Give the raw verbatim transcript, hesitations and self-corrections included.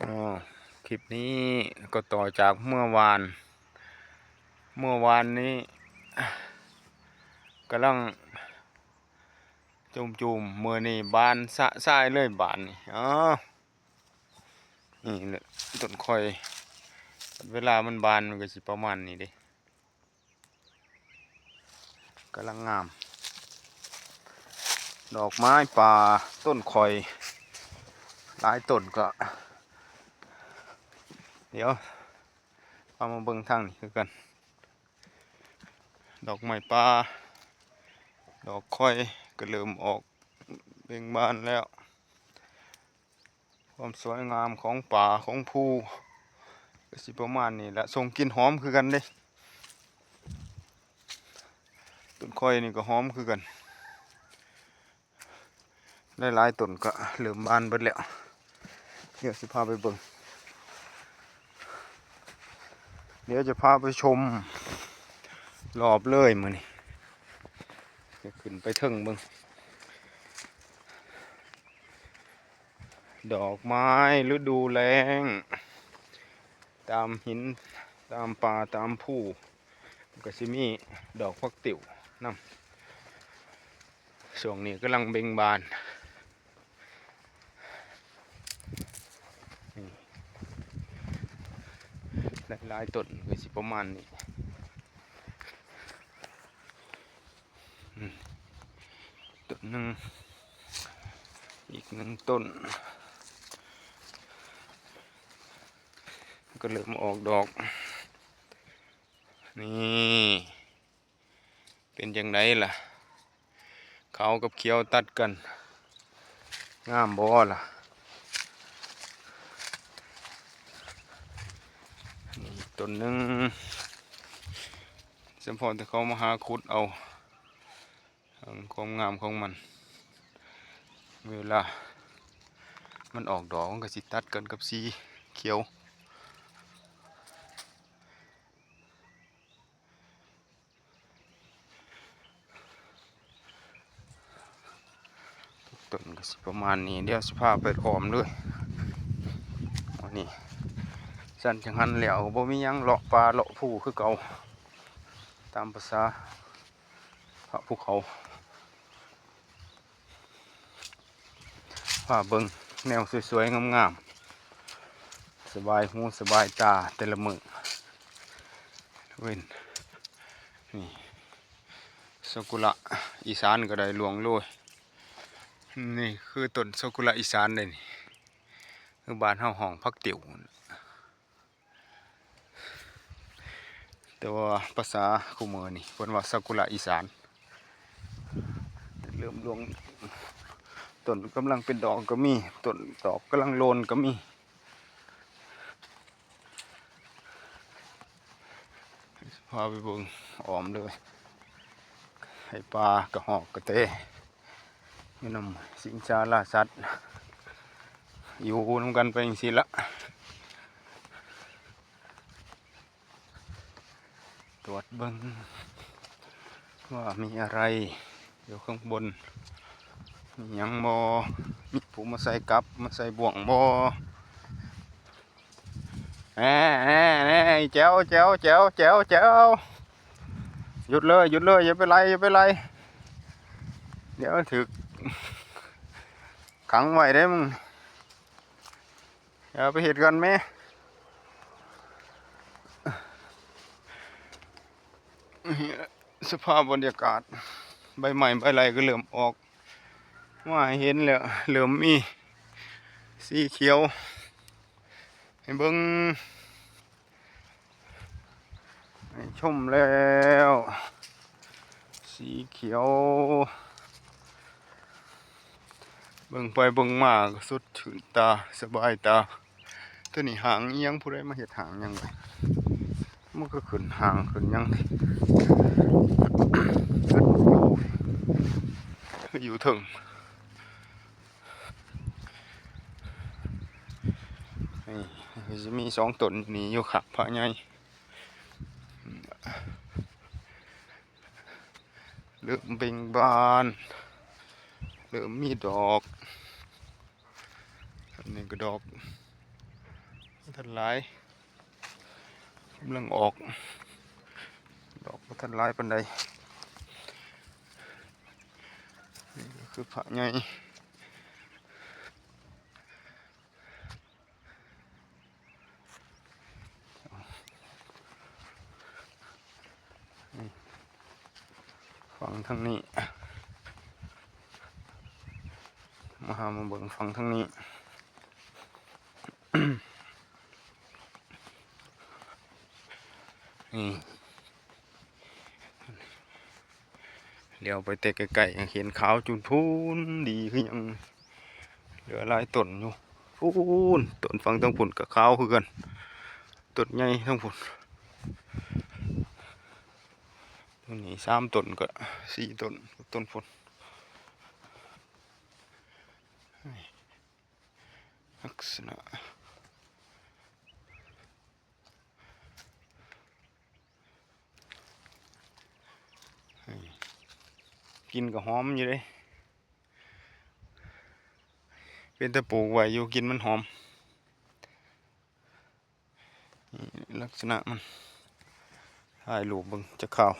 อ๋อ คลิปนี้ก็ต่อจากเมื่อวาน เมื่อวานนี้กำลังจุ่มๆ มื้อนี้บานสะสายเลยบานนี่ อ๋อ นี่แหละต้นข่อย เวลามันบานมันก็สิประมาณนี้เด้ กำลังงาม ดอกไม้ป่าต้นข่อย หลายต้นก็ เดี๋ยว เอามาเบิ่งทางนี้คือกัน ดอกไม้ป่า ดอกข่อยก็เริ่มออกเบ่งบานแล้ว ความสวยงามของป่าของภูก็สิประมาณนี้แหละ ส่งกลิ่นหอมคือกันเด้ ต้นข่อยนี่ก็หอมคือกัน หลายๆต้นก็เริ่มบานเบิดแล้ว เดี๋ยวสิพาไปเบิ่ง เดี๋ยวจะพาไปชมรอบเลยมื้อนี้ จะขึ้นไปเทิงเบิ่ง ดอกไม้ฤดูแล้ง ตามหิน ตามป่า ตามภู มันก็สิมีดอกผักติ๋วนำ ช่วงนี้กำลังเบ่งบาน นี่ หลายๆต้นก็สิประมาณนี้ อืม ต้นหนึ่ง อีกหนึ่งต้น ก็เริ่มออกดอก นี่ เป็นจั่งใดล่ะ ขาวกับเขียวตัดกัน งามบ่ล่ะ นี่ต้นหนึ่ง เฉพาะแต่เขามาหาขุดเอา ความงามของมัน เวลามันออกดอกมันก็สิตัดกันกับสีเขียว ต้นก็สิประมาณนี้ เดี๋ยวสิพาไปอ้อมเลย อันนี้ สั้นจั่งหั้นแล้ว บ่มีหยัง เลาะป่าเลาะภูคือเก่า ตามภาษาพระภูเขา พาเบิ่งแนวสวยๆ งามๆ สบายหูสบายตาแต่ละมื้อ เว้น นี่ ซากุระอีสานก็ได้หลวงโลย นี่คือต้นซากุระอีสานเด้นี่ คือบ้านเฮาฮ้องผักติ๋ว แต่ว่าภาษาคุมื้อนี่เพิ่นว่าซากุระอีสาน เริ่มหลวง ต้นกำลังเป็นดอกก็มี ต้นดอกกำลังโลนก็มี พาไปเบิ่งอ้อมเลย ให้ปลากระหอกกระแต อยู่นำสิงสาราสัตว์ อยู่นำกันไปจั่งซี้ละ ตรวจเบิ่งว่ามีอะไรอยู่ข้างบน มีหยังบ่ มีผู้มาใส่กับ มาใส่บ่วงบ่ แหน่ แหน่ แหน่ แจ๋ว แจ๋ว แจ๋ว แจ๋ว แจ๋ว หยุดเลย หยุดเลย อย่าไปไล่ อย่าไปไล่ เดี๋ยวถืกขังไว้เด้มึง อย่าไปเฮ็ดกันแม่ สภาพบรรยากาศ ใบไม้ใบไรก็เริ่มออก มาให้เห็นแล้ว เริ่มมีสีเขียว ให้เบิ่ง ให้ชมแล้ว สีเขียว เบิ่งไปเบิ่งมาก็สดชื่นตา สบายตา ตัวนี้หางอิหยัง ผู้ใดมาเฮ็ดหางหยังไว้ มันก็ขึ้นหางขึ้นหยัง อยู่เทิง นี่ ก็สิมีสองต้นนี่อยู่ข้างพระใหญ่ เริ่มเบ่งบาน เริ่มมีดอก อันนี้ก็ดอก ทันหลาย กำลังออก ดอกบ่ทันหลายปานใด นี่ก็คือพระใหญ่ ฝั่งทางนี้ มาหามาเบิ่งฝั่งทางนี้ นี่ เลี้ยวไปแต่ไกลๆ ยังเห็นขาวจุนพูนดีคือยัง เหลือหลายต้นอยู่ พูน ต้นฝั่งทางพุ้นก็ขาวคือกัน ต้นใหญ่ทางพุ้น ต้นนี้สามต้นก็สี่ต้น ต้นพุ้น ลักษณะ กลิ่นก็หอมอยู่เด้ เป็นตะปลูกไว้อยู่ กลิ่นมันหอม นี่ลักษณะมัน ถ่ายรูปเบิ่งจักคราว